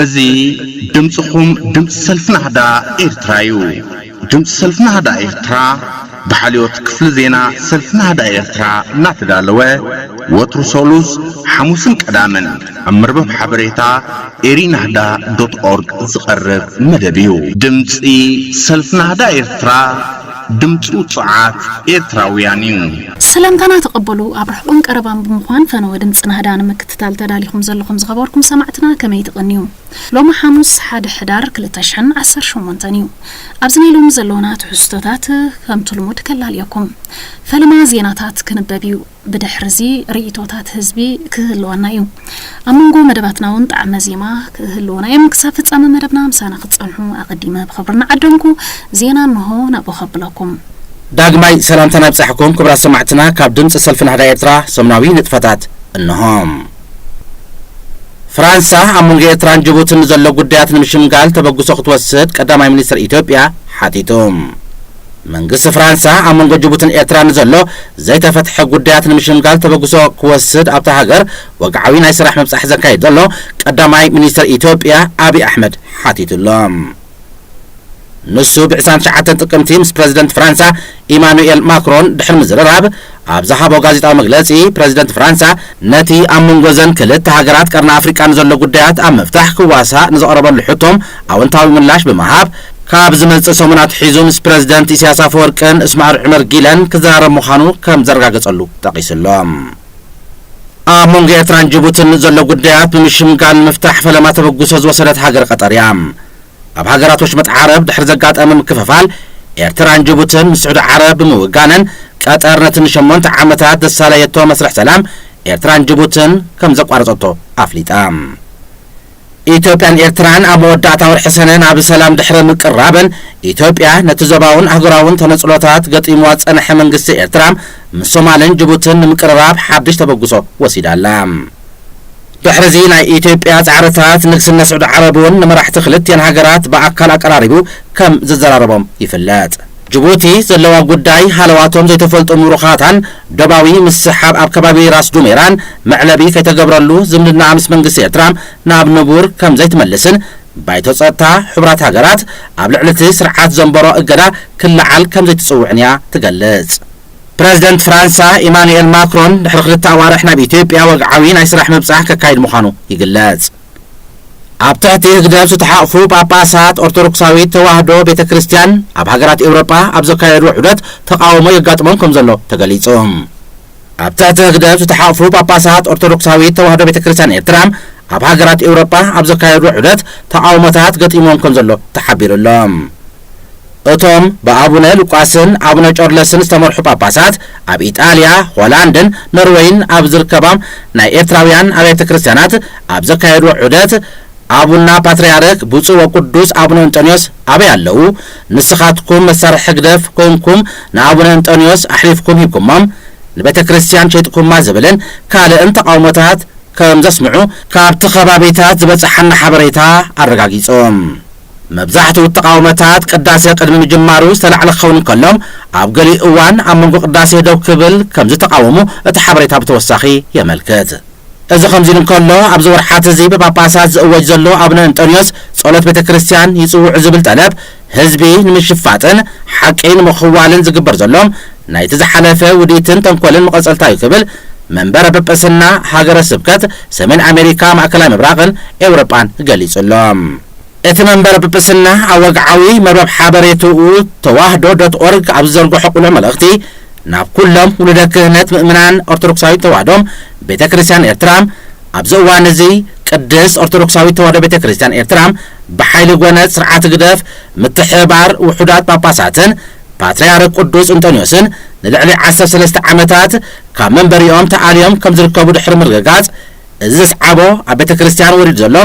እዚ ድምፅኹም ድምፂ ሰልፊ ናህዳ ኤርትራ እዩ። ድምፂ ሰልፊ ናህዳ ኤርትራ ብሓልዮት ክፍሊ ዜና ሰልፊ ናህዳ ኤርትራ እናተዳለወ ወትሩ ሰሉስ፣ ሓሙስን ቀዳምን ኣብ መርበብ ሓበሬታ ኤሪናህዳ ዶት ኦርግ ዝቐርብ መደብ እዩ። ድምፂ ሰልፊ ናህዳ ኤርትራ፣ ድምፂ ውፁዓት ኤርትራውያን እዩ። ሰላምታና ተቐበሉ። ኣብ ርሑቕን ቀረባን ብምዃን ፈነወ ድምፂ ናህዳ ንምክትታል ተዳሊኹም ዘለኹም ዝኸበርኩም ሰማዕትና ከመይ ትቕንዩ? ሎሚ ሓሙስ ሓደ ሕዳር ክልተ ሽሕን ዓሰርተ ሸሞንተን እዩ። ኣብዚ ናይ ሎሚ ዘለውና ትሕዝቶታት ከምቲ ልሙድ ከላልየኩም። ፈለማ ዜናታት ክንበብ እዩ። ብድሕርዚ ርእይቶታት ህዝቢ ክህልወና እዩ። ኣብ መንጎ መደባትና እውን ጣዕመ ዜማ ክህልውና እዮም። ክሳብ ፍጻመ መደብና ምሳና ክትጸንሑ ኣቐዲመ ብኽብሪ እናዓደምኩ ዜና እንሆ ናብኡ ከብለኩም። ዳግማይ ሰላምታና ይብጻሕኩም ክቡራት ሰማዕትና ካብ ድምጺ ሰልፊ ናህዳ ኤርትራ ሰሙናዊ ንጥፈታት እንሆ። ፍራንሳ ኣብ መንጎ ኤርትራን ጅቡትን ንዘሎ ጉዳያት ንምሽምጋል ተበግሶ ክትወስድ ቀዳማይ ሚኒስትር ኢትዮጵያ ሓቲቱ። መንግስቲ ፍራንሳ ኣብ መንጎ ጅቡትን ኤርትራን ንዘሎ ዘይተፈትሐ ጉዳያት ንምሽምጋል ተበግሶ ክወስድ ኣብታ ሃገር ወግዓዊ ናይ ስራሕ ምብጻሕ ዘካይድ ዘሎ ቀዳማይ ሚኒስትር ኢትዮጵያ ኣብይ ኣሕመድ ሓቲቱ ኣሎ። ንሱ ብ ዕስራን ትሽዓተን ጥቅምቲ ምስ ፕረዚደንት ፍራንሳ ኢማኑኤል ማክሮን ድሕሪ ምዝርራብ ኣብ ዝሃቦ ጋዜጣዊ መግለጺ፣ ፕረዚደንት ፍራንሳ ነቲ ኣብ መንጎ እዘን ክልተ ሃገራት ቀርኒ ኣፍሪቃ ንዘሎ ጉዳያት ኣብ ምፍታሕ ክዋሳእ ንዘቕረበሉ ሕቶ ኣወንታዊ ምላሽ ብምሃብ፣ ካብ ዝመጽእ ሰሙን ኣትሒዙ ምስ ፕረዚደንት ኢሳያስ ኣፈወርቅን እስማዕል ዑመር ጊለን ክዘራረብ ምዃኑ ከም ዘረጋገጸሉ ጠቒሱ ኣሎ። ኣብ መንጎ ኤርትራን ጅቡትን ዘሎ ጉዳያት ብምሽምጋል ንምፍታሕ ፈለማ ተበግሶ ዝወሰደት ሃገር ቀጠር እያ። ኣብ ሃገራት ወሽመጥ ዓረብ ድሕሪ ዘጋጠመ ምክፍፋል፣ ኤርትራን ጅቡትን ምስ ስዑዲ ዓረብ ብምውጋነን፣ ቀጠር ነቲ ንሸሞንተ ዓመታት ዘሳለየቶ መስርሕ ሰላም ኤርትራን ጅቡትን ከም ዘቋረጸቶ ኣፍሊጣ። ኢትዮጵያን ኤርትራን ኣብ መወዳእታ ወርሒ ሰነ ናብ ሰላም ድሕሪ ምቅራበን፣ ኢትዮጵያ ነቲ ዞባውን ኣህጉራውን ተነጽሎታት ገጢምዋ ዝጸንሐ መንግስቲ ኤርትራ ምስ ሶማልን ጅቡትን ንምቅርራብ ሓድሽ ተበግሶ ወሲዳ ኣላ። ድሕሪዚ ናይ ኢትዮጵያ ጻዕርታት፣ ንግስነት ስዑዲ ዓረብ እውን ንመራሕቲ ክልቲኣን ሃገራት ብኣካል ኣቀራሪቡ ከም ዘዘራረቦም ይፍለጥ። ጅቡቲ ዘለዋ ጉዳይ ሃለዋቶም ዘይተፈልጡ ምሩኻታን ዶባዊ ምስሓብ ኣብ ከባቢ ራስ ዱሜራን መዕለቢ ከይተገብረሉ ዝምድና ምስ መንግስቲ ኤርትራ ናብ ንቡር ከም ዘይትመልስን ባይቶ ጸጥታ ሕቡራት ሃገራት ኣብ ልዕሊ እቲ ስርዓት ዘንበሮ እገዳ ክለዓል ከም ዘይትጽውዕን እያ ትገልጽ። ፕረዚደንት ፍራንሳ ኢማኑኤል ማክሮን ድሕሪ ክልተ ኣዋርሕ ናብ ኢትዮጵያ ወግዓዊ ናይ ስራሕ ምብጻሕ ከካይድ ምዃኑ ይግለጽ። ኣብ ትሕቲ ህግደፍ ዝተሓቕፉ ጳጳሳት ኦርቶዶክሳዊት ተዋህዶ ቤተ ክርስቲያን ኣብ ሃገራት ኤውሮጳ ኣብ ዘካየድዎ ዑደት ተቓውሞ የጋጥሞም ከም ዘሎ ተገሊጹ። ኣብ ትሕቲ ህግደፍ ዝተሓቕፉ ጳጳሳት ኦርቶዶክሳዊት ተዋህዶ ቤተ ክርስቲያን ኤርትራ ኣብ ሃገራት ኤውሮጳ ኣብ ዘካየድዎ ዑደት ተቓውሞታት ገጢሞም ከም ዘሎ ተሓቢሩ ኣሎ። እቶም ብኣቡነ ሉቃስን ኣቡነ ጨርለስን ዝተመርሑ ጳጳሳት ኣብ ኢጣልያ፣ ሆላንድን ኖርወይን ኣብ ዝርከባ ናይ ኤርትራውያን ኣብያተ ክርስቲያናት ኣብ ዘካየድዎ ዑደት፣ ኣቡና ፓትርያርክ ብፁዕ ወቅዱስ ኣቡነ እንጦንዮስ ኣበይ ኣለዉ? ንስኻትኩም መሳርሒ ህግደፍ ኮይንኩም ንኣቡነ እንጦንዮስ ኣሕሊፍኩም ሂብኩሞም፣ ንቤተ ክርስቲያን ሸይጥኩማ ዝብልን ካልእን ተቓውሞታት ከም ዘስምዑ ካብቲ ከባቢታት ዝበጽሓና ሓበሬታ ኣረጋጊጹ። መብዛሕትኡ ተቓውሞታት ቅዳሴ ቅድሚ ምጅማሩ ዝተላዕለ ክኸውን እንከሎ፣ ኣብ ገሊኡ እዋን ኣብ መንጎ ቅዳሴ ደው ክብል ከም ዝተቓወሙ እቲ ሓበሬታ ብተወሳኺ የመልክት። እዚ ከምዚ ኢሉ እንከሎ፣ ኣብዚ ወርሓት እዚ ብጳጳሳት ዝእወጅ ዘሎ ኣቡነ እንጦንዮስ ጸሎት ቤተ ክርስቲያን ይጽውዑ ዝብል ጠለብ፣ ህዝቢ ንምሽፋጥን ሓቂ ንምኽዋልን ዝግበር ዘሎ ናይቲ ዝሓለፈ ውዲትን ተንኮልን መቐጸልታ እዩ ክብል መንበረ ጵጵስና ሃገረ ስብከት ሰሜን ኣሜሪካ፣ ማእከላይ ምብራቕን ኤውሮጳን ገሊጹ ኣሎ። እቲ መንበረ ጵጵስና ኣብ ወግዓዊ መርበብ ሓበሬትኡ ተዋህዶ ዶት ኦርግ ኣብ ዝዘርግሖ ቅሉዕ መልእኽቲ፣ ናብ ኩሎም ውሉደ ክህነት ምእምናን ኦርቶዶክሳዊት ተዋህዶ ቤተ ክርስቲያን ኤርትራ፣ ኣብዚ እዋን እዚ ቅድስት ኦርቶዶክሳዊት ተዋህዶ ቤተ ክርስቲያን ኤርትራ ብሓይሊ ጎነጽ ስርዓት ህግደፍ ምትሕብባር ውሑዳት ጳጳሳትን ፓትርያርክ ቅዱስ እንጦንዮስን ንልዕሊ ዓሰርተ ሰለስተ ዓመታት ካብ መንበሪኦም ተኣልዮም ከም ዝርከቡ ድሕሪ ምርግጋጽ፣ እዚ ዘስዓቦ ኣብ ቤተ ክርስቲያን ወሪዱ ዘሎ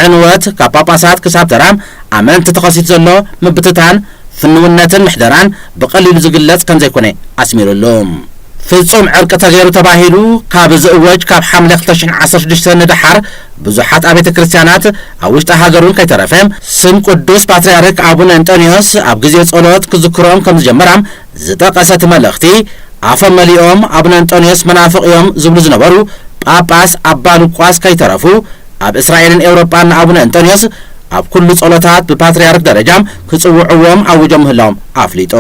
ዕንወት፣ ካብ ጳጳሳት ክሳብ ተራ ኣመንቲ ተኸሲቱ ዘሎ ምብትታን፣ ፍንውነትን ምሕደራን ብቐሊሉ ዝግለጽ ከም ዘይኮነ ኣስሚሩሉ። ፍጹም ዕርቂ ተገይሩ ተባሂሉ ካብ ዝእወጅ ካብ ሓምለ ክልተ ሽሕን ዓሰርተ ሽዱሽተን ንደሓር፣ ብዙሓት ኣብያተ ክርስቲያናት ኣብ ውሽጢ ሃገር እውን ከይተረፈ ስም ቅዱስ ፓትርያርክ ኣቡነ እንጦንዮስ ኣብ ግዜ ጸሎት ክዝክሮም ከም ዝጀመራ ዝጠቐሰ እቲ መልእኽቲ፣ ኣፎም መሊኦም ኣቡነ እንጦንዮስ መናፍቕ እዮም ዝብሉ ዝነበሩ ጳጳስ ኣባ ሉቃስ ከይተረፉ ኣብ እስራኤልን ኤውሮጳን ንኣቡነ እንጠንዮስ ኣብ ኩሉ ጸሎታት ብፓትርያርክ ደረጃ ክጽውዕዎም ኣውጆም ምህላዎም ኣፍሊጡ።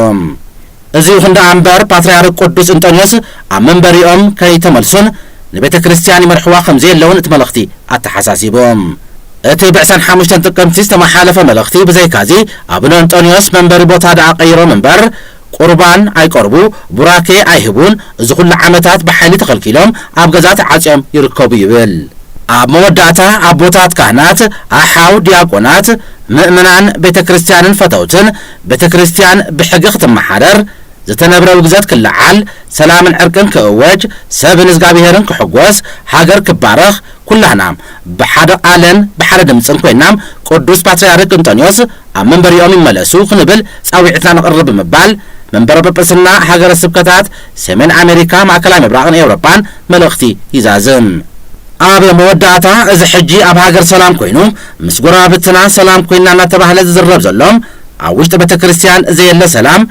እዚ ይኹን ደኣ እምበር፣ ፓትርያርክ ቅዱስ እንጠንዮስ ኣብ መንበሪኦም ከይተመልሱን ንቤተ ክርስቲያን ይመርሕዋ ከም ዘየለውን እቲ መልእኽቲ ኣተሓሳሲቡ። እቲ ብዕስራን ሓሙሽተን ጥቅምቲ ዝተመሓለፈ መልእኽቲ ብዘይካዚ፣ ኣቡነ እንጠንዮስ መንበሪ ቦታ ደኣ ቀይሮም እምበር፣ ቁርባን ኣይቀርቡ፣ ቡራኬ ኣይህቡን፣ እዚ ኩሉ ዓመታት ብሓይሊ ተኸልኪሎም ኣብ ገዛ ተዓጽዮም ይርከቡ ይብል። ኣብ መወዳእታ ኣቦታት ካህናት፣ ኣሓው ዲያቆናት፣ ምእመናን ቤተ ክርስቲያንን ፈተውትን ቤተ ክርስቲያን ብሕጊ ክትመሓደር፣ ዝተነብረ ውግዘት ክለዓል፣ ሰላምን ዕርቅን ክእወጅ፣ ሰብን እዝጋብሄርን ክሕጎስ፣ ሃገር ክባረኽ፣ ኩላህና ብሓደ ቃልን ብሓደ ድምፅን ኮይና ቅዱስ ፓትርያርክ እንጠንዮስ ኣብ መንበሪኦም ይመለሱ ክንብል ጻውዒትና ነቕርብ ብምባል መንበረ ጵጵስና ሃገረ ስብከታት ሰሜን ኣሜሪካ፣ ማእከላይ ምብራቕን ኤውሮጳን መልእኽቲ ይዛዝም። ኣብ መወዳእታ እዚ ሕጂ ኣብ ሃገር ሰላም ኮይኑ ምስ ጎረባብትና ሰላም ኮይና እናተባህለ ዝዝረብ ዘሎ ኣብ ውሽጢ ቤተ ክርስቲያን ዘየለ ሰላም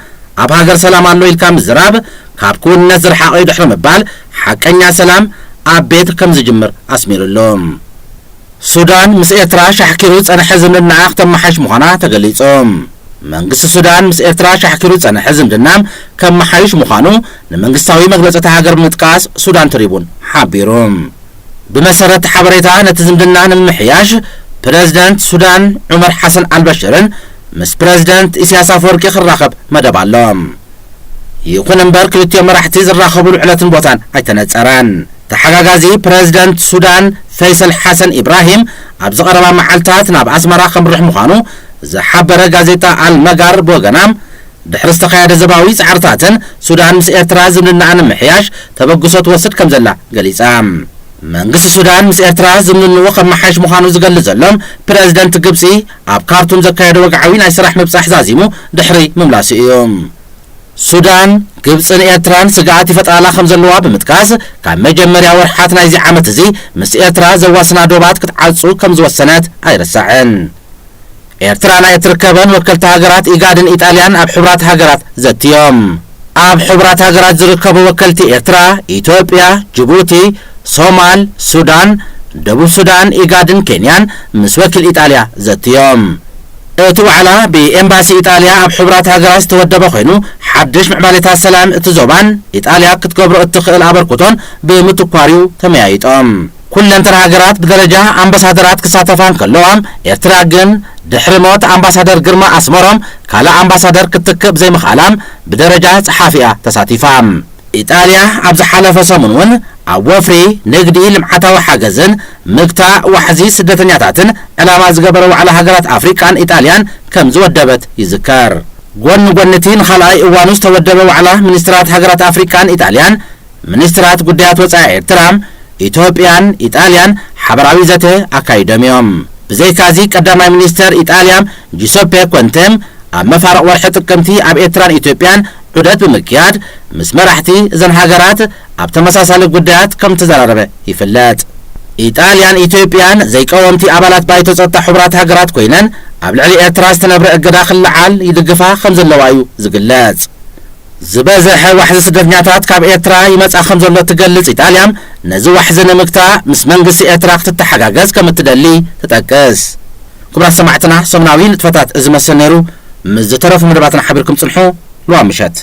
ኣብ ሃገር ሰላም ኣሎ ኢልካ ምዝራብ ካብ ክውንነት ዝረሓቐ እዩ ድሕሪ ምባል ሓቀኛ ሰላም ኣብ ቤት ከም ዝጅምር ኣስሚሩሉ። ሱዳን ምስ ኤርትራ ሻሕኪሩ ዝጸንሐ ዝምድናኣ ክተመሓይሽ ምዃና ተገሊጹ። መንግስቲ ሱዳን ምስ ኤርትራ ሻሕኪሩ ዝጸንሐ ዝምድና ከመሓይሽ ምዃኑ ንመንግስታዊ መግለጺ እታ ሃገር ብምጥቃስ ሱዳን ትሪቡን ሓቢሩ። ብመሰረት ሓበሬታ ነቲ ዝምድና ንምምሕያሽ ፕረዚደንት ሱዳን ዑመር ሓሰን ኣልበሽርን ምስ ፕረዚደንት ኢሳያስ ኣፈወርቂ ክራኸብ መደብ ኣሎ። ይኹን እምበር ክልቲኦም መራሕቲ ዝራኸብሉ ዕለትን ቦታን ኣይተነጸረን። ተሓጋጋዚ ፕረዚደንት ሱዳን ፈይሰል ሓሰን ኢብራሂም ኣብዚ ቀረባ መዓልታት ናብ ኣስመራ ከምርሕ ምዃኑ ዝሓበረ ጋዜጣ ኣልመጋር ብወገና ድሕሪ ዝተኻየደ ዘባዊ ጻዕርታትን ሱዳን ምስ ኤርትራ ዝምድናኣ ንምሕያሽ ተበግሶ ትወስድ ከም ዘላ ገሊጻ። መንግስቲ ሱዳን ምስ ኤርትራ ዝምንዎ ከመሓይሽ ምዃኑ ዝገልጽ ዘሎ ፕረዚደንት ግብጺ ኣብ ካርቱም ዘካየደ ወግዓዊ ናይ ስራሕ ምብጻሕ ዛዚሙ ድሕሪ ምምላሱ እዩ። ሱዳን፣ ግብጽን ኤርትራን ስግኣት ይፈጥራላ ከም ዘለዋ ብምጥቃስ፣ ካብ መጀመርያ ወርሓት ናይዚ ዓመት እዚ ምስ ኤርትራ ዘዋስና ዶባት ክትዓጹ ከም ዝወሰነት ኣይርሳዕን። ኤርትራ ናይ እትርከበን ወከልቲ ሃገራት ኢጋድን ኢጣልያን ኣብ ሕቡራት ሃገራት ዘትዮም። ኣብ ሕቡራት ሃገራት ዝርከቡ ወከልቲ ኤርትራ፣ ኢትዮጵያ፣ ጅቡቲ፣ ሶማል፣ ሱዳን፣ ደቡብ ሱዳን፣ ኢጋድን ኬንያን ምስ ወኪል ኢጣልያ ዘትዮም። እቲ ዋዕላ ብኤምባሲ ኢጣልያ ኣብ ሕቡራት ሃገራት ዝተወደበ ኮይኑ፣ ሓድሽ ምዕባሌታት ሰላም እቲ ዞባን ኢጣልያ ክትገብሮ እትኽእል ኣበርክቶን ብምትኳር እዩ ተመያይጦም። ኩለን ተን ሃገራት ብደረጃ ኣምባሳደራት ክሳተፋ እንከለዋ፣ ኤርትራ ግን ድሕሪ ሞት ኣምባሳደር ግርማ ኣስመሮም ካልእ ኣምባሳደር ክትትክእ ብዘይምኽኣላ ብደረጃ ጸሓፊ እያ ተሳቲፋ። ኢጣልያ ኣብ ዝሓለፈ ሰሙን እውን ኣብ ወፍሪ፣ ንግዲ፣ ልምዓታዊ ሓገዝን ምግታእ ዋሕዚ ስደተኛታትን ዕላማ ዝገበረ ዋዕላ ሃገራት ኣፍሪቃን ኢጣልያን ከም ዝወደበት ይዝከር። ጎኒ ጎኒ እቲ ንኻልኣይ እዋኑ ዝተወደበ ዋዕላ ሚኒስትራት ሃገራት ኣፍሪቃን ኢጣልያን፣ ሚኒስትራት ጉዳያት ወጻኢ ኤርትራ፣ ኢትዮጵያን ኢጣልያን ሓበራዊ ዘተ ኣካይዶም እዮም። ብዘይካዚ ቀዳማይ ሚኒስተር ኢጣልያ ጁሰፔ ኮንቴ ኣብ መፋርቕ ወርሒ ጥቅምቲ ኣብ ኤርትራን ኢትዮጵያን ዑደት ብምክያድ ምስ መራሕቲ እዘን ሃገራት ኣብ ተመሳሳሊ ጉዳያት ከም ተዘራረበ ይፍለጥ። ኢጣልያን ኢትዮጵያን ዘይቀወምቲ ኣባላት ባይቶ ጸጥታ ሕቡራት ሃገራት ኮይነን ኣብ ልዕሊ ኤርትራ ዝተነብረ እገዳ ክለዓል ይድግፋ ከም ዘለዋ እዩ ዝግለጽ። ዝበዝሐ ዋሕዚ ስደተኛታት ካብ ኤርትራ ይመጽእ ከም ዘሎ እትገልጽ ኢጣልያ፣ ነዚ ዋሕዚ ንምግታእ ምስ መንግስቲ ኤርትራ ክትተሓጋገዝ ከም እትደሊ ትጠቅስ። ክቡራት ሰማዕትና፣ ሰሙናዊ ንጥፈታት እዚ መሰል ነይሩ። ምስ ዝተረፉ መደባትና ሓቢርኩም ጽንሑ። ልዋ ምሸት።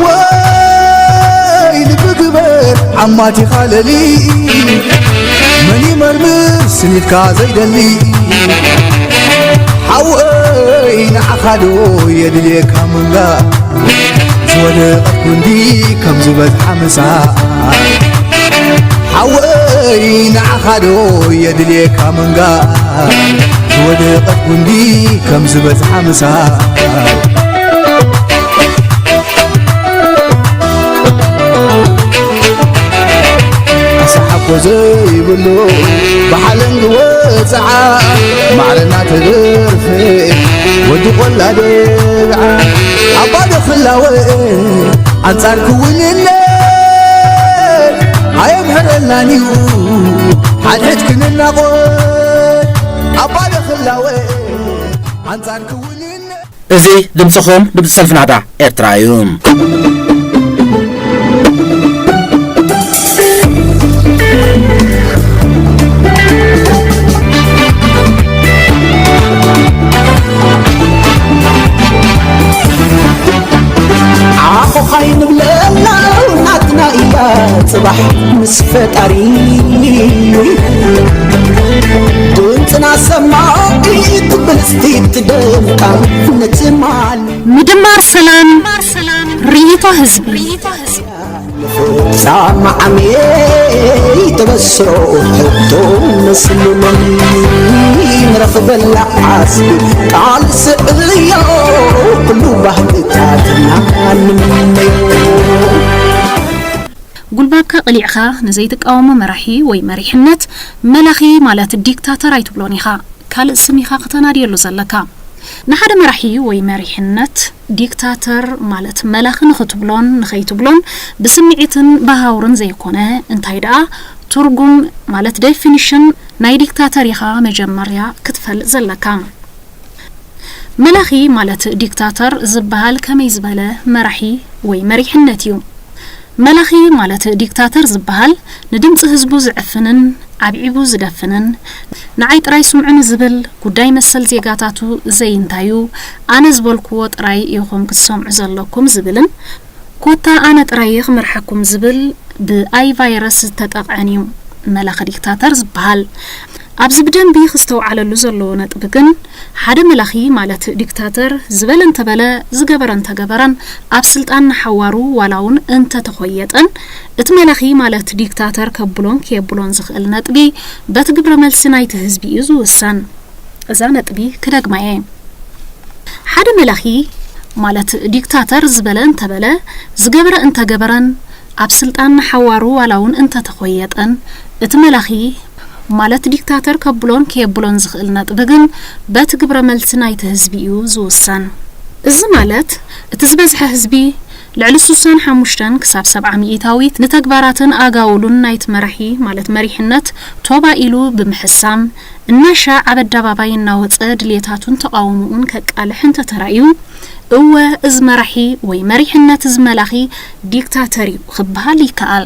ሓወይ ልቢ ግበር ዓማቲኻ ለሊ፣ መን ይመርምር ስኒትካ ዘይደሊ። ሓወይ ንዓኻ ዶ የድልየካ መንጋ፣ ዝወደቐት ጉንዲ ከም ዝበዝሓ ምሳእ። ሓወይ ንዓኻ ዶ የድልየካ መንጋ፣ ዝወደቐት ጉንዲ ከም ዝበዝሓ ምሳእ። ኣሰሓኮ ዘይብሉ ብሓለንጊ ወፅዓ፣ ማዕረ እናተደርፈ ወዲ ቆላ ደብዓ። ኣባ ዶ ክላወ ኣንጻር ክውንነት ኣየምሕረልናን እዩ፣ ሓድሕድ ክንናቖት። ኣባ ዶ ክላወ ኣንጻር ክውንነት። እዚ ድምፅኹም፣ ድምፂ ሰልፊ ናህዳ ኤርትራ እዩ። እያ ጽባሕ ምስ ፈጣሪ ድምፅና ሰማዒ ትብል እስቲ ትደምቃ ንትማል ምድማር ሰላም ርእይቶ ህዝቢ ፃማዓሜ ተበስሮ ሕቶ መስልመኒ ንረኽበላ ዓስቢ ቃል ስዕዮ ኩሉ ባህልታትና ንምነዮ ጉልባብካ ቀሊዕኻ ንዘይትቃወሞ መራሒ ወይ መሪሕነት መላኺ ማለት ዲክታተር ኣይትብሎን ኢኻ። ካልእ ስም ኢኻ ከተናድየሉ ዘለካ። ንሓደ መራሒ ወይ መሪሕነት ዲክታተር ማለት መላኺ ንኽትብሎን ንኸይትብሎን ብስምዒትን ብሃውርን ዘይኮነ እንታይ ደኣ ትርጉም ማለት ዴፊኒሽን ናይ ዲክታተር ኢኻ መጀመርያ ክትፈልጥ ዘለካ። መላኺ ማለት ዲክታተር ዝበሃል ከመይ ዝበለ መራሒ ወይ መሪሕነት እዩ? መላኺ ማለት ዲክታተር ዝበሃል ንድምፂ ህዝቡ ዝዕፍንን ዓብዒቡ ዝደፍንን ንዓይ ጥራይ ስምዑኒ ዝብል ጉዳይ መሰል ዜጋታቱ ዘይንታዩ ኣነ ዝበልክዎ ጥራይ ኢኹም ክትሰምዑ ዘለኩም ዝብልን ኮታ ኣነ ጥራይ እየ ክመርሓኩም ዝብል ብኣይ ቫይረስ ዝተጠቕዐን እዩ መላኺ ዲክታተር ዝበሃል። ኣብዚ ብደንቢ ክስተውዓለሉ ዘለዎ ነጥቢ ግን ሓደ መላኺ ማለት ዲክታተር ዝበለ እንተበለ ዝገበረ እንተገበረን ኣብ ስልጣን ንሓዋሩ ዋላ እውን እንተተኾየጠን እቲ መላኺ ማለት ዲክታተር ከብሎን ከየብሎን ዝኽእል ነጥቢ በቲ ግብረ መልሲ ናይቲ ህዝቢ እዩ ዝውሰን። እዛ ነጥቢ ክደግማ እየ። ሓደ መላኺ ማለት ዲክታተር ዝበለ እንተበለ ዝገበረ እንተገበረን ኣብ ስልጣን ንሓዋሩ ዋላ እውን እንተተኾየጠን እቲ መላኺ ማለት ዲክታተር ከብሎን ከየብሎን ዝኽእል ነጥቢ ግን በቲ ግብረ መልሲ ናይቲ ህዝቢ እዩ ዝውሰን። እዚ ማለት እቲ ዝበዝሐ ህዝቢ ልዕሊ ስሳን ሓሙሽተን ክሳብ ሰብዓ ሚኢታዊት ንተግባራትን ኣጋውሉን ናይቲ መራሒ ማለት መሪሕነት ቶባ ኢሉ ብምሕሳም እናሻዕ ኣብ ኣደባባይ እናወፀ ድልየታቱን ተቓውምኡን ከቃልሕ እንተተራእዩ እወ እዚ መራሒ ወይ መሪሕነት እዚ መላኺ ዲክታተር እዩ ክበሃል ይከኣል።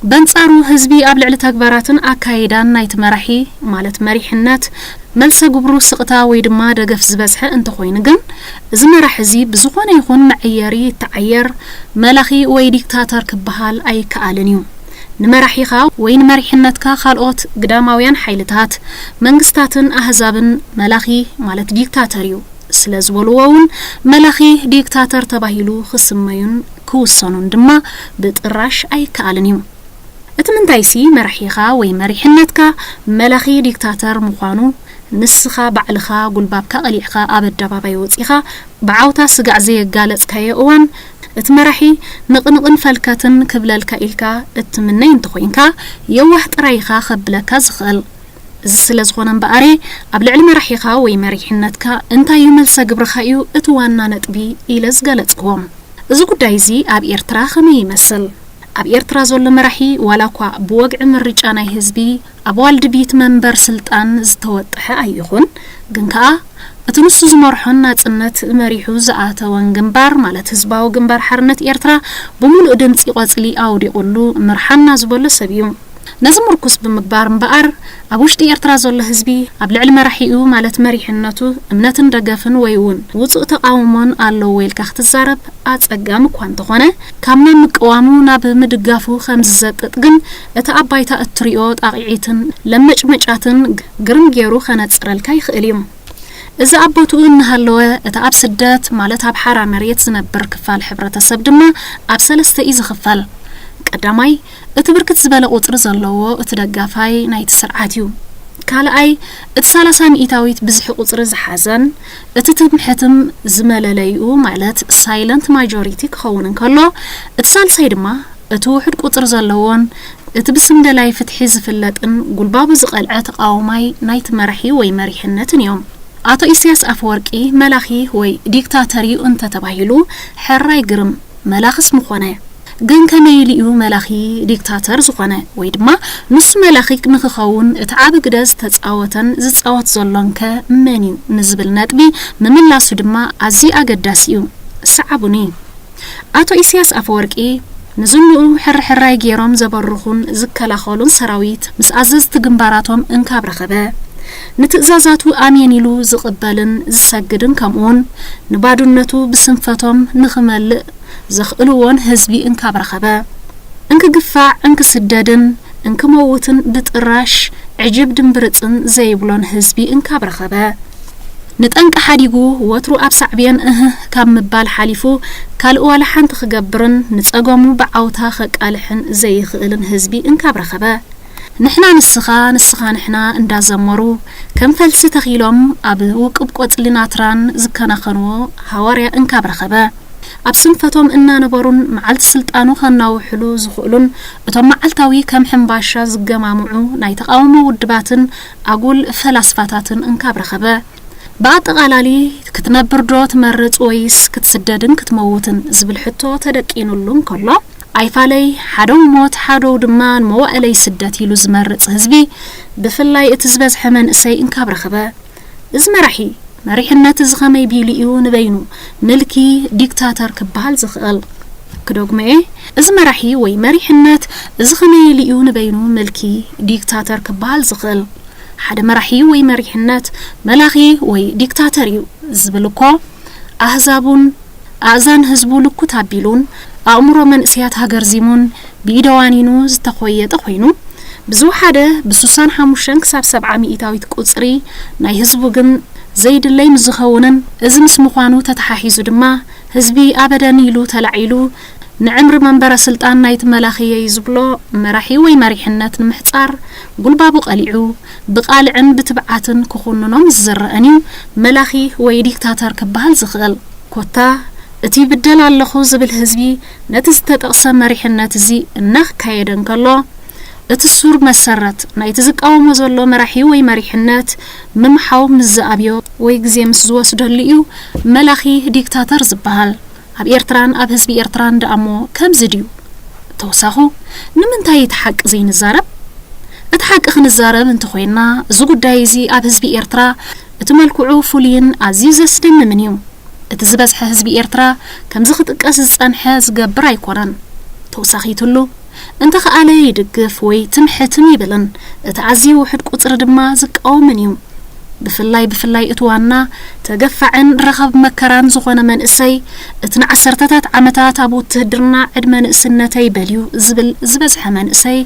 በንጻሩ ህዝቢ ኣብ ልዕሊ ተግባራትን ኣካይዳን ናይቲ መራሒ ማለት መሪሕነት መልሰ ግብሩ ስቕታ ወይ ድማ ደገፍ ዝበዝሐ እንተኾይኑ ግን እዚ መራሕ እዚ ብዝኾነ ይኹን መዐየሪ ይተዓየር መላኺ ወይ ዲክታተር ክበሃል ኣይከኣልን እዩ። ንመራሒኻ ወይ ንመሪሕነትካ ካልኦት ግዳማውያን ሓይልታት፣ መንግስታትን ኣህዛብን መላኺ ማለት ዲክታተር እዩ ስለ ዝበልዎ እውን መላኺ ዲክታተር ተባሂሉ ክስመዩን ክውሰኑን ድማ ብጥራሽ ኣይከኣልን እዩ። እቲ ምንታይሲ መራሒኻ ወይ መሪሕነትካ መላኺ ዲክታተር ምዃኑ ንስኻ ባዕልኻ ጉልባብካ ቀሊዕካ ኣብ ኣደባባይ ወጺኻ ብዓውታ ስጋዕ ዘየጋለጽካዮ እዋን እቲ መራሒ ንቕንቕን ፈልከትን ክብለልካ ኢልካ እትምነይ እንተኾይንካ የዋህ ጥራይ ኢኻ ከብለካ ዝኽእል። እዚ ስለ ዝኾነ እምበኣር ኣብ ልዕሊ መራሒኻ ወይ መሪሕነትካ እንታይ እዩ መልሰ ግብርኻ እዩ እቲ ዋና ነጥቢ ኢለ ዝገለጽክዎ። እዚ ጉዳይ እዚ ኣብ ኤርትራ ከመይ ይመስል? ኣብ ኤርትራ ዘሎ መራሒ ዋላ እኳ ብወግዒ ምርጫ ናይ ህዝቢ ኣብ ዋልድቢት መንበር ስልጣን ዝተወጠሐ ኣይኹን፣ ግን ከኣ እቲ ንሱ ዝመርሖን ናጽነት መሪሑ ዝኣተወን ግንባር ማለት ህዝባዊ ግንባር ሓርነት ኤርትራ ብምሉእ ድምጺ ቆጽሊ ኣውዲቑሉ ምርሓና ዝበሎ ሰብ እዩ። ነዚ ምርኩስ ብምግባር እምበኣር ኣብ ውሽጢ ኤርትራ ዘሎ ህዝቢ ኣብ ልዕሊ መራሒኡ ማለት መሪሕነቱ እምነትን ደገፍን ወይ እውን ውጹእ ተቓውሞን ኣለዎ ኢልካ ክትዛረብ ኣጸጋሚ እኳ እንተኾነ ካብ ናብ ምቅዋሙ ናብ ምድጋፉ ከም ዝዘቅጥ ግን እቲ ኣብ ባይታ እትሪኦ ጣቕዒትን ለመጭመጫትን ግርም ገይሩ ከነጽረልካ ይኽእል እዩ። እዚ ኣብ ቦትኡ እናሃለወ እቲ ኣብ ስደት ማለት ኣብ ሓራ መሬት ዝነብር ክፋል ሕብረተሰብ ድማ ኣብ ሰለስተ እዩ ዝኽፈል። ቀዳማይ እቲ ብርክት ዝበለ ቁፅሪ ዘለዎ እቲ ደጋፋይ ናይቲ ስርዓት እዩ። ካልኣይ እቲ ሰላሳ ሚኢታዊት ብዝሒ ቁፅሪ ዝሓዘን እቲ ትምሕትም ዝመለለይኡ ማለት ሳይለንት ማጆሪቲ ክኸውን እንከሎ እቲ ሳልሳይ ድማ እቲ ውሑድ ቁፅሪ ዘለዎን እቲ ብስም ደላይ ፍትሒ ዝፍለጥን ጉልባቡ ዝቐልዐ ተቓዋማይ ናይቲ መራሒ ወይ መሪሕነትን እዮም። ኣቶ ኢሳያስ ኣፈወርቂ መላኺ ወይ ዲክታተር እዩ እንተተባሂሉ ሕራይ ግርም መላኽስ ምኾነ። ግን ከመይ ኢሉ እዩ መላኺ ዲክታተር ዝኾነ ወይ ድማ ንሱ መላኺ ንኽኸውን እቲ ዓቢ ግደ ዝተጻወተን ዝጻወት ዘሎን ከ መን እዩ ንዝብል ነጥቢ ምምላሱ ድማ ኣዝዩ ኣገዳሲ እዩ። ሰዓቡኒ። ኣቶ ኢሳያስ ኣፈወርቂ ንዝንኡ ሕርሕራይ ገይሮም ዘበርኹን ዝከላኸሉን ሰራዊት ምስ ኣዘዝቲ ግንባራቶም እንካብ ረኸበ ንትእዛዛቱ ኣሜን ኢሉ ዝቕበልን ዝሰግድን ከምኡውን ንባዱነቱ ብስንፈቶም ንኽመልእ ዘኽእልዎን ህዝቢ እንካብ ረኸበ። እንክግፋዕ፣ እንክስደድን እንክመውትን ብጥራሽ ዕጅብ ድምብርጽን ዘይብሎን ህዝቢ እንካብ ረኸበ። ንጠንቂ ሓዲጉ ወትሩ ኣብ ሳዕቤን እህ ካብ ምባል ሓሊፉ ካልእ ዋላ ሓንቲ ክገብርን ንጸገሙ ብዓውታ ከቃልሕን ዘይኽእልን ህዝቢ እንካብ ረኸበ። ንሕና ንስኻ፣ ንስኻ ንሕና እንዳዘመሩ ከም ፈልሲ ተኺሎም ኣብ ውቁብ ቆጽሊ ናትራን ዝከናኸንዎ ሃዋርያ እንካብ ረኸበ። ኣብ ስንፈቶም እናነበሩን መዓልቲ ስልጣኑ ከናውሕሉ ዝኽእሉን እቶም መዓልታዊ ከም ሕምባሻ ዝገማምዑ ናይ ተቓውሞ ውድባትን ኣጉል ፈላስፋታትን እንካብ ረኸበ። ብኣጠቓላሊ ክትነብር ዶ ትመርጽ ወይስ ክትስደድን ክትመውትን ዝብል ሕቶ ተደቂኑሉ እንከሎ፣ ኣይፋለይ ሓደው ሞት ሓደው ድማ ንመዋእለይ ስደት ኢሉ ዝመርጽ ህዝቢ፣ ብፍላይ እቲ ዝበዝሐ መንእሰይ እንካብ ረኸበ። እዚ መራሒ መሪሕነት እዚ ኸመይ ቢሉ እዩ ንበይኑ ምልኪ ዲክታተር ክበሃል ዝኽእል? ክደግሞ እየ። እዚ መራሒ ወይ መሪሕነት እዚ ኸመይ ኢሉ እዩ ንበይኑ ምልኪ ዲክታተር ክበሃል ዝኽእል? ሓደ መራሒ ወይ መሪሕነት መላኺ ወይ ዲክታተር እዩ ዝብል እኮ ኣህዛቡን ኣእዛን ህዝቡ ልኩት ኣቢሉን ኣእምሮ መንእሰያት ሃገርዚሙን ብኢደዋኒኑ ዝተኾየጠ ኮይኑ፣ ብዝወሓደ ብስሳን ሓሙሽተን ክሳብ ሰብዓ ሚእታዊት ቁጽሪ ናይ ህዝቡ ግን ዘይድለይ ምስ ዝኸውንን፣ እዚ ምስ ምዃኑ ተተሓሒዙ ድማ ህዝቢ ኣበደን ኢሉ ተላዒሉ ንዕምሪ መንበረ ስልጣን ናይቲ መላኺየይ ዝብሎ መራሒ ወይ መሪሕነት ንምሕጻር ጉልባቡ ቀሊዑ ብቓልዕን ብትብዓትን ክኹንኖ ምስ ዝረኣን እዩ መላኺ ወይ ዲክታተር ክበሃል ዝኽእል። ኮታ እቲ ይብደል ኣለኹ ዝብል ህዝቢ ነቲ ዝተጠቕሰ መሪሕነት እዚ እናካየደ እንከሎ፣ እቲ ሱር መሰረት ናይቲ ዝቃወሞ ዘሎ መራሒ ወይ መሪሕነት ምምሓው ምስ ዝኣብዮ ወይ ግዜ ምስ ዝወስደሉ እዩ መላኺ ዲክታተር ዝበሃል። ኣብ ኤርትራን ኣብ ህዝቢ ኤርትራን ደኣሞ ከምዚ ድዩ? ተወሳኹ፣ ንምንታይ እቲ ሓቂ ዘይንዛረብ? እቲ ሓቂ ክንዛረብ እንተኾይንና፣ እዚ ጉዳይ እዚ ኣብ ህዝቢ ኤርትራ እቲ መልክዑ ፍሉይን ኣዝዩ ዘስደምምን እዩ። እቲ ዝበዝሐ ህዝቢ ኤርትራ ከምዚ ክጥቀስ ዝጸንሐ ዝገብር ኣይኮነን። ተወሳኺትሉ፣ እንተኸኣለ ይድግፍ ወይ ትምሕትን ይብልን፣ እቲ ኣዝዩ ውሑድ ቁጽሪ ድማ ዝቃወምን እዩ። ብፍላይ ብፍላይ እቲ ዋና ተገፋዕን ረኻብ መከራን ዝኾነ መንእሰይ፣ እቲ ንዓሰርተታት ዓመታት ኣብ ውትህድርና ዕድመ ንእስነተይ በልዩ ዝብል ዝበዝሐ መንእሰይ፣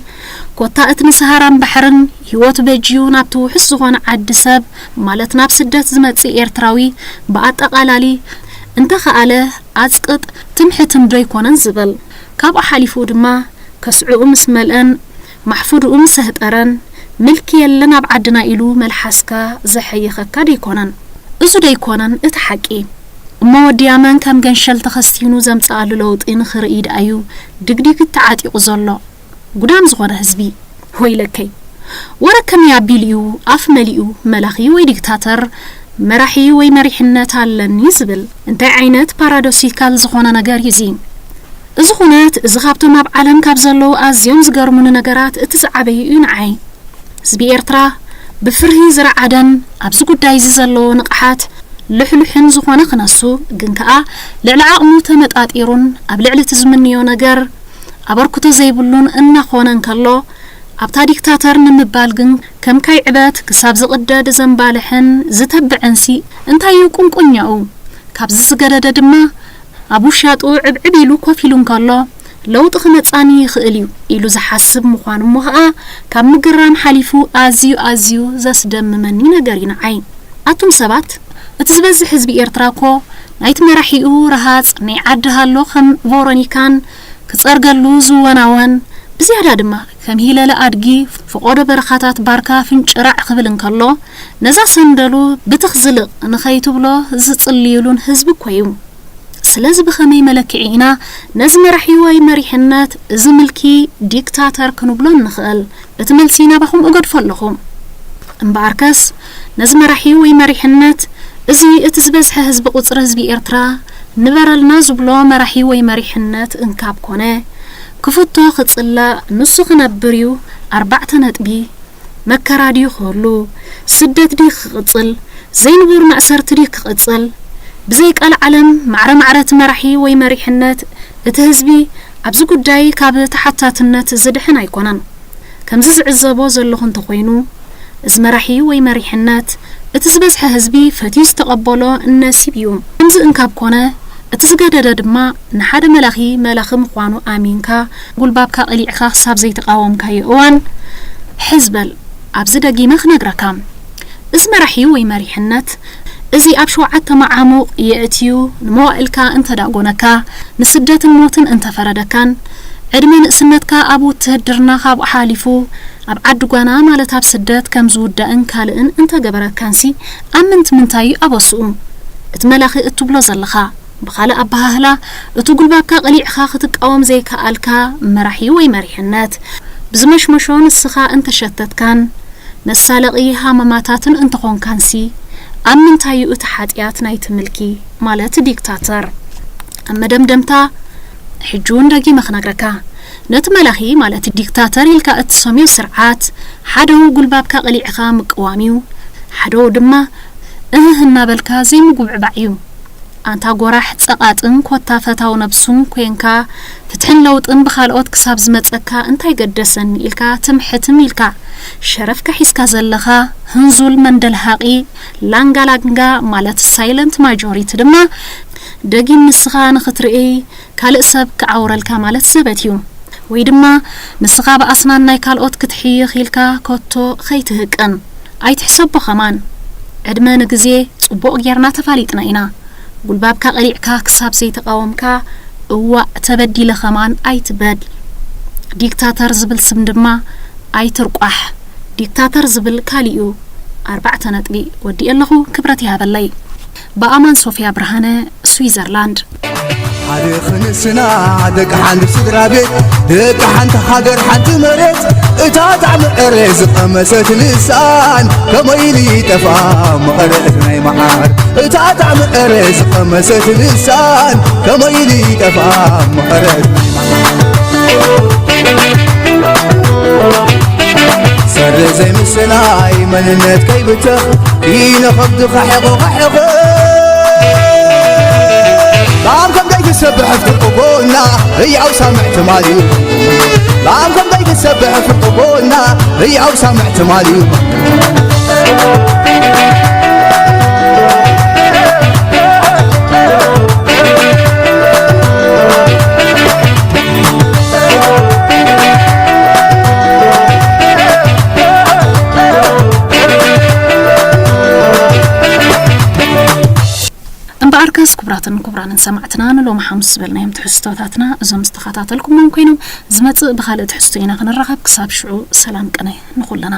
ኮታ እቲ ንሰሃራን ባሕርን ህይወቱ በጅዩ ናብቲ ውሑስ ዝኾነ ዓዲ ሰብ፣ ማለት ናብ ስደት ዝመጽእ ኤርትራዊ ብኣጠቓላሊ፣ እንተኸኣለ ኣጽቅጥ ትምሕትን ዶ ኣይኮነን ዝብል። ካብኡ ሓሊፉ ድማ ከስዕኡ ምስ መልአን ማሕፉድኡ ምስ ኣህጠረን፣ ምልኪ የለን ኣብ ዓድና ኢሉ መልሓስካ ዘሐየኸካ ደይኮነን? እዙ ደይኮነን እቲ ሓቂ? እሞ ወዲ ያመን ከም ገንሸል ተኸስቲኑ ዘምጽኣሉ ለውጢ ንኽርኢ ደኣዩ ድግዲግ ተዓጢቑ ዘሎ? ጉዳም ዝኾነ ህዝቢ። ወይለከይ፣ ወረ ከመይ ኣቢሉ እዩ ኣፍ መሊኡ መላኺ ወይ ዲክታተር፣ መራሒ ወይ መሪሕነት ኣለኒ ዝብል? እንታይ ዓይነት ፓራዶሲካል ዝኾነ ነገር እዩ እዚ? እዚ ኩነት እዚ ካብቶም ኣብ ዓለም ካብ ዘለዉ ኣዝዮም ዝገርሙኒ ነገራት እቲ ዝዓበየ እዩ ንዓይ። ህዝቢ ኤርትራ ብፍርሂ ዝረዓደን ኣብዚ ጉዳይ እዚ ዘለዎ ንቕሓት ልሕሉሕን ዝኾነ ክነሱ፣ ግን ከኣ ልዕሊ ዓቕሙ ተመጣጢሩን ኣብ ልዕሊ እቲ ዝምንዮ ነገር ኣበርክቶ ዘይብሉን እናኾነ እንከሎ፣ ኣብታ ዲክታተር ንምባል ግን ከም ካይ ዕበት ክሳብ ዝቕደድ ዘንባልሕን ዝተብዕንሲ እንታይ እዩ ቁንቁኛኡ? ካብዚ ዝገደደ ድማ ኣብ ውሻጡ ዕብዕብ ኢሉ ኮፍ ኢሉ እንከሎ፣ ለውጢ ክመጻኒ ይኽእል እዩ ኢሉ ዝሓስብ ምዃኑ እሞ ኸኣ ካብ ምግራም ሓሊፉ ኣዝዩ ኣዝዩ ዘስደምመኒ ነገር እዩ ንዓይ። ኣቱም ሰባት፣ እቲ ዝበዝሕ ህዝቢ ኤርትራ እኮ ናይቲ መራሒኡ ረሃጽ ናይ ዓዲ ሃሎ ከም ቮሮኒካን ክጸርገሉ ዝወናወን፣ ብዝያዳ ድማ ከም ሂለለ ኣድጊ ፈቖዶ በረኻታት ባርካ ፍንጭራዕ ክብል እንከሎ፣ ነዛ ሰንደሉ ብትኽ ዝልቕ ንኸይትብሎ ዝጽልዩሉን ህዝቢ እኮ እዩ። ስለዚ ብኸመይ መለክዒ ኢና ነዚ መራሒ ወይ መሪሕነት እዚ ምልኪ ዲክታተር ክንብሎ እንኽእል? እቲ መልሲ ናባኹም እገድፎ ኣለኹ። እምበኣርከስ ነዚ መራሒ ወይ መሪሕነት እዚ እቲ ዝበዝሐ ህዝቢ ቁጽሪ ህዝቢ ኤርትራ ንበረልና ዝብሎ መራሒ ወይ መሪሕነት እንካብ ኮነ ክፍቶ ክጽላእ ንሱ ክነብር እዩ ኣርባዕተ ነጥቢ። መከራ ድዩ ክህሉ? ስደት ድዩ ክቕጽል? ዘይንቡር ማእሰርቲ ድዩ ክቕጽል? ብዘይ ቃል ዓለም ማዕረ ማዕረ እቲ መራሒ ወይ መሪሕነት እቲ ህዝቢ ኣብዚ ጉዳይ ካብ ተሓታትነት ዝድሕን ኣይኮነን። ከምዚ ዝዕዘቦ ዘለኹ እንተኾይኑ፣ እዚ መራሒ ወይ መሪሕነት እቲ ዝበዝሐ ህዝቢ ፈትዩ ዝተቐበሎ ነሲብ እዩ። ከምዚ እንካብ ኮነ፣ እቲ ዝገደደ ድማ ንሓደ መላኺ መላኺ ምዃኑ ኣሚንካ፣ ጉልባብካ ቀሊዕኻ ክሳብ ዘይተቓወምካዮ እዋን፣ ሕዝ በል፣ ኣብዚ ደጊመ ክነግረካ። እዚ መራሒ ወይ መሪሕነት፣ እዚ ኣብ ሸውዓተ መዓሙቕ የእትዩ ንመዋእልካ እንተዳጎነካ፣ ንስደትን ሞትን እንተፈረደካን፣ ዕድመ ንእስነትካ ኣብ ውትህድርና ካብኡ ሓሊፉ ኣብ ዓዲ ጓና ማለት ኣብ ስደት ከም ዝውዳእን ካልእን እንተገበረካንሲ፣ ኣብ ምንት ምንታይ እዩ ኣበስኡ? እቲ መላኺ እትብሎ ዘለኻ፣ ብኻልእ ኣበሃህላ፣ እቲ ጉልባብካ ቀሊዕኻ ክትቃወም ዘይከኣልካ መራሒ ወይ መሪሕነት፣ ብዝመሽመሾ ንስኻ እንተሸተትካን መሳለቒ ሃመማታትን እንተኾንካንሲ፣ ኣብ ምንታይ እዩ እቲ ሓጢኣት ናይቲ ምልኪ ማለት ዲክታተር? ኣብ መደምደምታ፣ ሕጂ እውን ደጊመ ክነግረካ፣ ነቲ መላኺ ማለት ዲክታተር ኢልካ እትሰምዮ ስርዓት፣ ሓደው ጉልባብካ ቀሊዕኻ ምቅዋም እዩ፣ ሓደው ድማ እህህ እናበልካ ዘይምጉብዕባዕ እዩ። ኣንታ ጎራሕ ጸቓጥን ኮታ ፈታው ነብሱን ኮንካ፣ ፍትሕን ለውጥን ብኻልኦት ክሳብ ዝመጸካ እንታይ ገደሰኒ ኢልካ ትምሕትም ኢልካ፣ ሸረፍካ ሒዝካ ዘለኻ ህንዙል መንደልሃቒ ላንጋላንጋ ማለት ሳይለንት ማጆሪቲ ድማ፣ ደጊም ንስኻ ንኽትርእይ ካልእ ሰብ ክዓውረልካ ማለት ዘበት እዩ። ወይ ድማ ንስኻ ብኣስናን ናይ ካልኦት ክትሕይኽ ኢልካ ኮቶ ኸይትህቅን። ኣይትሕሰቦ ኸማን። ዕድመ ንግዜ ጽቡቕ ጌርና ተፋሊጥና ኢና። ጉልባብካ ቀሊዕካ ክሳብ ዘይተቓወምካ፣ እዋእ ተበዲለ ኸማን ኣይትበል። ዲክታተር ዝብል ስም ድማ ኣይትርቋሕ። ዲክታተር ዝብል ካሊኡ። ኣርባዕተ ነጥቢ። ወዲኤ ኣለኹ፣ ክብረት ይሃበለይ። ብኣማን ሶፊያ ብርሃነ፣ ስዊዘርላንድ። ሓደ ክንስና ደቂ ሓንቲ ስድራ ቤት፣ ደቂ ሓንቲ ሃገር ሓንቲ መሬት፣ እታ ጣዕሚ ዕረ ዝቐመሰት ልሳን ከመይ ኢሉ ይጠፍኣ መቐረት ናይ መዓር፣ እታ ጣዕሚ ዕረ ዝቐመሰት ልሳን ከመይ ኢሉ ይጠፍኣ መቐረት ናይ መዓር። ሰሪ ዘይምስናይ መንነት ከይብተኽ፣ ኢነ ከብድኻ ሕቖ ኸሕቕ። ላም ከም ዘይትሰብሕ ፍርቂ ጎና ህያው ሳምዕ ትማል እዩ። ላም ከም ዘይትሰብሕ ፍርቂ ጎና ህያው ሳምዕ ትማል እዩ። እምበኣርከስ ክቡራትን ክቡራንን ሰማዕትና፣ ንሎሚ ሓሙስ ዝበልናዮም ትሕዝቶታትና እዞም ዝተኸታተልኩሞም ኮይኖም፣ ዝመጽእ ብኻልእ ትሕዝቶ ኢና ክንራኸብ። ክሳብ ሽዑ ሰላም ቅነ ንኹልና።